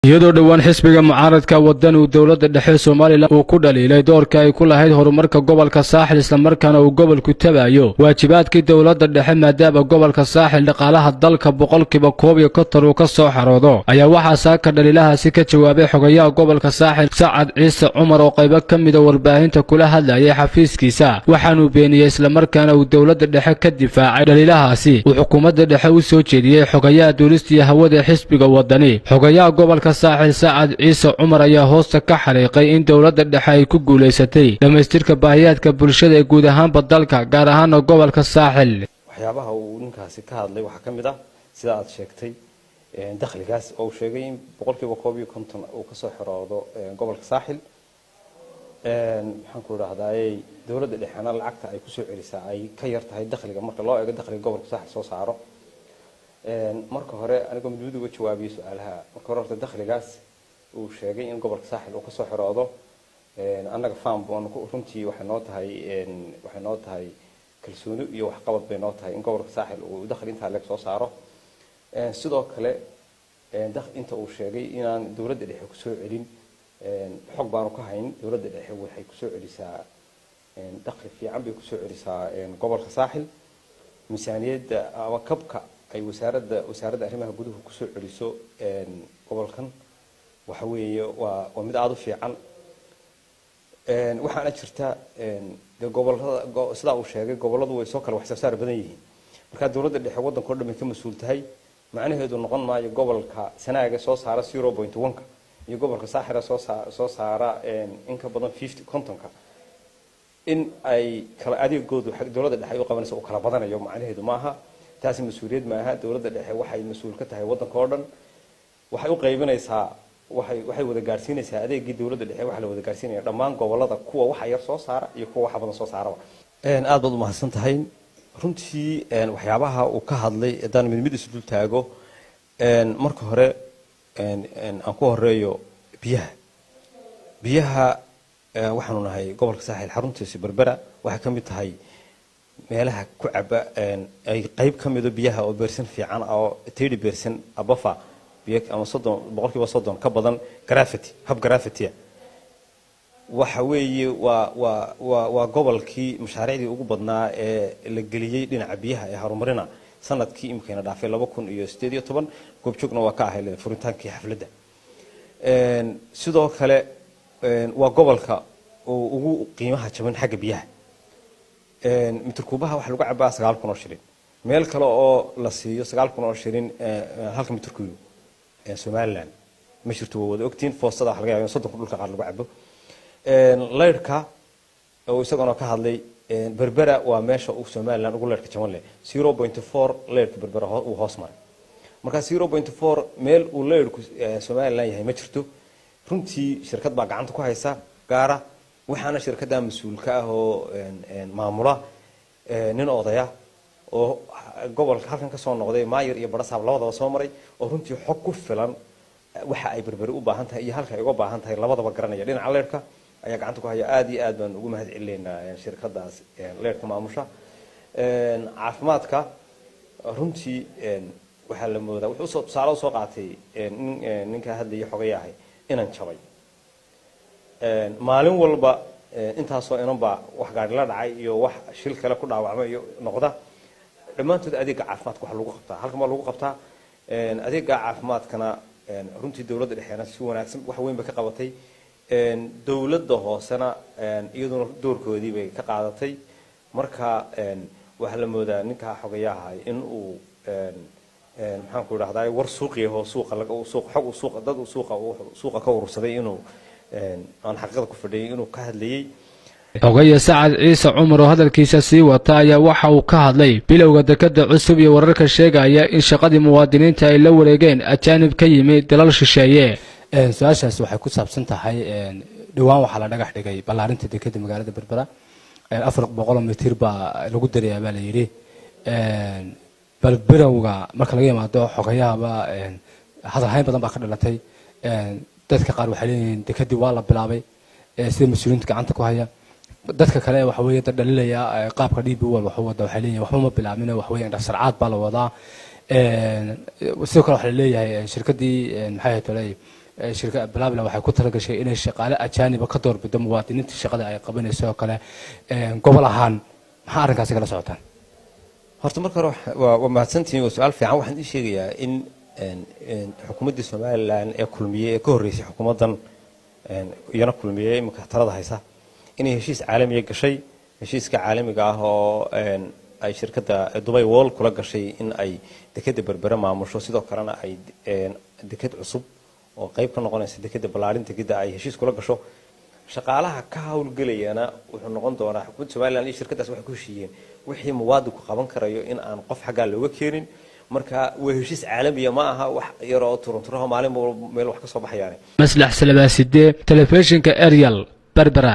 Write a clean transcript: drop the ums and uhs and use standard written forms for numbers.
Iyadoo dhowaan xisbiga mucaaradka Waddan uu dowladda dhexe Somaliland uu ku dhaliilay doorka ay ku lahayd horumarka gobolka Saaxil, islamarkaana uu gobolku tabayo waajibaadkii dowladda dhexe, maadaama gobolka Saaxil dhaqaalaha dalka 51% uu ka soo xaroodo, ayaa waxaa saaka dhaliilahaasi ka jawaabay xogayaha gobolka Saaxil, Sacad Ciise Cumar, oo qaybo ka mida warbaahinta kula hadlayay xafiiskiisa. Waxaanuu beeniyey islamarkaana uu dowladda dhexe ka difaacay dhaliilahaasi uu xukuumadda dhexe u soo jeediyey xogayaha duulista iyo hawada xisbiga Wadani. Xogayaha gobolka Saaxil, Sacad Ciise Cumar, ayaa hoosta ka xariiqay in dowladda dhexe ay ku guulaysatay dhammaystirka baahiyaadka bulshada ee guud ahaanba dalka, gaar ahaana gobolka Saaxil. Waxyaabaha uu ninkaasi ka hadlay waxaa ka mid ah, sida aad sheegtay, dakhligaas oo uu sheegay in 51% uu kasoo xiroodo gobolka Saaxil. Maxaan ku idhahdaaye, dowladda dhexena lacagta ay kusoo celisaa ay ka yar tahay dakhliga marka loo eego dakhliga gobolka Saaxil soo saaro. Marka hore, anigoo mid mid uga jawaabiyo su-aalaha, marka hore horta dakhligaas uu sheegay in gobolka Saaxil uu kasoo xiroodo, annaga farm runtii waxay noo tahay kalsooni iyo waxqabad bay noo tahay in gobolka Saaxil uu dakhli intaa leeg soo saaro. Sidoo kale, inta uu sheegay inaan dowladda dhexe kusoo celin, xog baanu ka hayn. Dowladda dhexe waxay kusoo celisaa dakhli fiican bay kusoo celisaa gobolka Saaxil. Miisaaniyadda ama kabka ay wasaaradda arrimaha guduhu kusoo celiso gobolkan waxa weeye waa mid aada u fiican. Waxaana jirta dee gobolada, sidaa uu sheegay, gobolladu way soo kala wax soo saar badan yihiin. Marka dowladda dhexe waddanka o dhan bay ka mas-uul tahay. Macnaheedu noqon maayo gobolka Sanaaga soo saara 0.1-ka iyo gobolka Saaxira soo saara in ka badan 50, 50-ka in ay kala adeegoodu dowladda dhexe ay u qabanayso uu kala badanayo. Macnaheedu maaha taasi mas-uuliyad maaha. Dowladda dhexe waxay mas-uul ka tahay waddanka oo dhan. Waxay u qaybinaysaa, waxay wada gaarsiinaysaa adeegii dowladda dhexe. Waxaa la wada gaarsiinaya dhammaan gobolada, kuwa waxa yar soo saara iyo kuwa waxa badan soo saaraba. Aad baad umahadsan tahay. Runtii waxyaabaha uu ka hadlay haddaan mid mid isu dul taago, marka hore aan ku horeeyo biyaha. Biyaha, waxaanu nahay gobolka Saaxil, xaruntiisa Berbera waxay ka mid tahay meelaha ku caba ay qayb ka mido biyaha oo percent fiican oo 30% above biyo ama 30, 30% ka badan gravity, hab gravity. Waxa weeye waa gobolkii mashaariicdii ugu badnaa ee la geliyey dhinaca biyaha ee horumarina sanadkii imikayna dhaafay 2018. Goobjoogna waa ka ahay furitaankii xafladda. Sidoo kale waa gobolka uu ugu qiimaha jaban xagga biyaha. Mitir kuubaha waxaa lagu cabaa 9,000 oo shilin. Meel kale oo la siiyo 9,000 oo shilin halka mitir kuubo Somaliland ma jirto, waa wada ogtiin. Foostada waxa laga yaba in 30 dhulka qaar lagu cabo. Laydhka oo isaguna ka hadlay, Berbera waa meesha uu Somaliland ugu laydhka jaban leh. 0.4 laydhka Berbera uu hoos maray. Marka 0.4 meel uu laydhku Somaliland yahay ma jirto. Runtii shirkad baa gacanta ku haysa gaara, waxaana shirkadda mas-uulka ah oo maamula nin odaya oo gobolka halkan kasoo noqday, maayar iyo barasaab labadaba soo maray, oo runtii xog ku filan waxa ay Berberi u baahan tahay iyo halka ay uga baahan tahay labadaba garanaya. Dhinaca leyrhka ayaa gacanta ku haya. Aada iyo aad baan ugu mahad celinaynaa shirkadaas leyrhka maamusha. Caafimaadka, runtii waxaa la moodaa wuxuu usoo tusaale usoo qaatay ninka hadlaya xogayahay inan jabay. Maalin walba intaasoo inan baa wax gaari la dhacay iyo wax shil kale ku dhaawacmay iyo noqda. Dhammaantood adeega caafimaadka waxa lagu qabtaa halkan baa lagu qabtaa. Adeega caafimaadkana runtii dowladda dhexeena si wanaagsan wax weyn bay ka qabatay. Dowladda hoosena iyaduna doorkoodii bay ka qaadatay. Marka waxaa la moodaa ninkaa xogayaha in uu, maxaan ku idhahdaa, war suuqiyaho suuqa laga suuq xog suuqa dad uu suuqa ka urursaday inuu aan xaqiiqada ku fadhiyay inuu ka hadlayay. Xogaya Sacad Ciise Cumar oo hadalkiisa sii wata ayaa waxa uu ka hadlay bilowga dekadda cusub iyo wararka sheegaya in shaqadii muwaadiniinta ay la wareegeen ajaanib ka yimi dalal shisheeye. Su-aashaasi waxay ku saabsan tahay, dhowaan waxaa la dhagax dhigay ballaarinta dekadda magaalada Berbera. 400 mitir baa lagu darayaa baa la yidhi. Bal bilowga marka laga yimaado xogayahaba, hadalhayn badan baa ka dhalatay. Dadka qaar waxay leeyihiin dekadii waa la bilaabay, sida mas-uuliyiinta gacanta ku haya. Dadka kale waxa weeye dad dhalinaya qaabka DP World waxu wada, waxay leeyihin waxba ma bilaabin, waxa weeye indhasarcaad baa la wadaa. Sidoo kale waxaa laleeyahay shirkaddii, maxay ahayd toley, Shirka Balabla waxay ku talagashay inay shaqaale ajaaniba ka doorbido muwaadiniinta shaqada ay qabanayso oo kale. Gobol ahaan maxaa arrinkaasi kala socotaan? Horta marka hore waa mahadsantihiin, waa su-aal fiican. Waxaan ii sheegayaa in xukuumaddii Somaliland ee Kulmiye ee ka horreysay xukuumaddan iyana Kulmiye iminka talada haysa inay heshiis caalamiya gashay, heshiiska caalamiga ah oo ay shirkadda Dubai World kula gashay in ay dekeda Berbere maamusho, sidoo kalena ay deked cusub oo qayb ka noqonaysa dekeda ballaarin dekeda ay heshiis kula gasho. Shaqaalaha ka howlgelayana wuxuu noqon doonaa, xukuumadda Somaliland iyo shirkaddaas waxay ku heshiiyeen wixii muwaadinku qaban karayo in aan qof xaggaa looga keenin. Marka waa heshiis caalamiya, ma aha wax yaroo turunturaho maalin meel wax ka soo baxayaan. Maslax Salabaaside, telefishinka Ariel, Berbera.